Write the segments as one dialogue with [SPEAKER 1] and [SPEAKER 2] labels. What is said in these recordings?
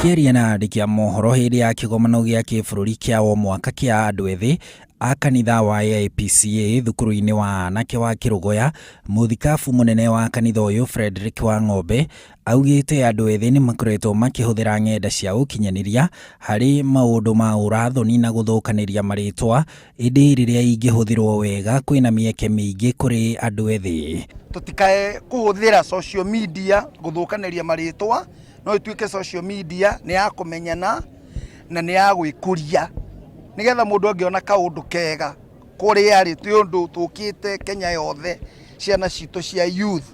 [SPEAKER 1] Akĩaria na andĩki a mohoro hĩndĩ ya kĩgomano gĩa kĩbũrũri kĩa o mwaka kĩa andũ ethĩ a kanitha wa AIPCA thukuru-inĩ wa anake wa Kĩrũgoya, mũthikabu mũnene wa kanitha ũyũ Frederick Wang'ombe augĩte andũ ethĩ nĩ makoretwo makĩhũthĩra ng'enda cia ũkinyanĩria harĩ maũndũ ma ũrathoni na gũthũkanĩria marĩtwa, ĩndĩ rĩrĩa ingĩhũthĩrwo wega kwĩna mĩeke mĩingĩ kũrĩ andũ ethĩ.
[SPEAKER 2] Tũtikae kũhũthĩra social media gũthũkanĩria marĩtwa, no ĩtuĩke social media nĩ ya kũmenyana na nĩ ya gwĩkũria, nĩgetha mũndũ angĩona kaũndũ kega kũrĩa arĩ, twĩ ũndũ tũkĩte Kenya yothe, ciana citũ cia youth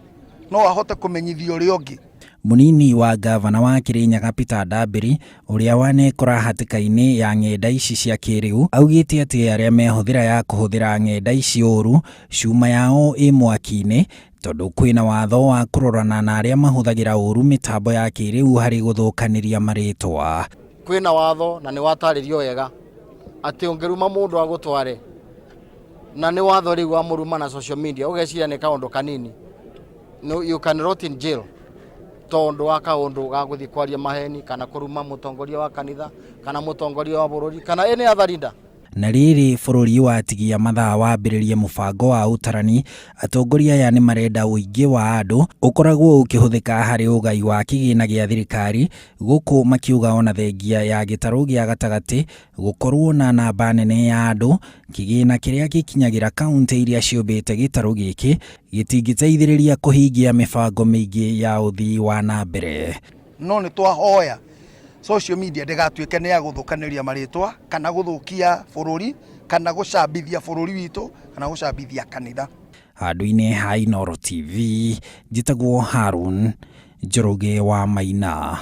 [SPEAKER 2] no ahote kũmenyithia ũrĩa ũngĩ.
[SPEAKER 1] Mũnini wa ngavana wa Kirinyaga Peter Ndambĩri ũrĩa wanekora hatĩka-inĩ ya ng'enda ici cia kĩrĩu augĩte atĩ arĩa me hũthĩra ya kũhũthĩra ng'enda ici ũru cuma yao ĩ mwaki-inĩ tondũ kwĩna watho wa kũrorana na arĩa mahũthagĩra ũru mĩtambo ya kĩrĩu harĩ gũthũkanĩria marĩtwa.
[SPEAKER 3] Kwĩna watho na nĩ watarĩrio wega atĩ ũngĩruma mũndũ agũtware, na nĩ watho rĩu wa mũruma na social media ũgeciria nĩ kaũndũ kanini, no, you can rot in jail tondũ wa kaũndũ ga gũthiĩ kwaria maheni kana kũruma mũtongoria wa kanitha kana mũtongoria wa bũrũri kana any other leader.
[SPEAKER 1] Na rĩrĩ bũrũri watigia mathaa wambĩrĩrie mũbango wa ũtarani, atongoria aya nĩ marenda ũingĩ wa andũ ũkoragwo ũkĩhũthĩka harĩ ũgai wa kĩgĩna gĩa thirikari, gũkũ makiuga ona thengia ya gĩtarũ gĩa gatagatĩ gũkorwo na namba nene ya andũ, kĩgĩna kĩrĩa gĩkinyagĩra kauntĩ iria ciũmbĩte gĩtarũ gĩkĩ gĩtingĩteithĩrĩria kũhingia mĩbango mĩingĩ ya ũthii wa na mbere.
[SPEAKER 2] No nĩ twahoya social media ndĩgatuĩke nĩ ya gũthũkanĩria marĩtwa kana gũthũkia bũrũri kana gũcambithia bũrũri witũ kana gũcambithia kanitha.
[SPEAKER 1] Handũ-inĩ ha Inooro TV, njĩtagwo Harun Njoroge wa Maina.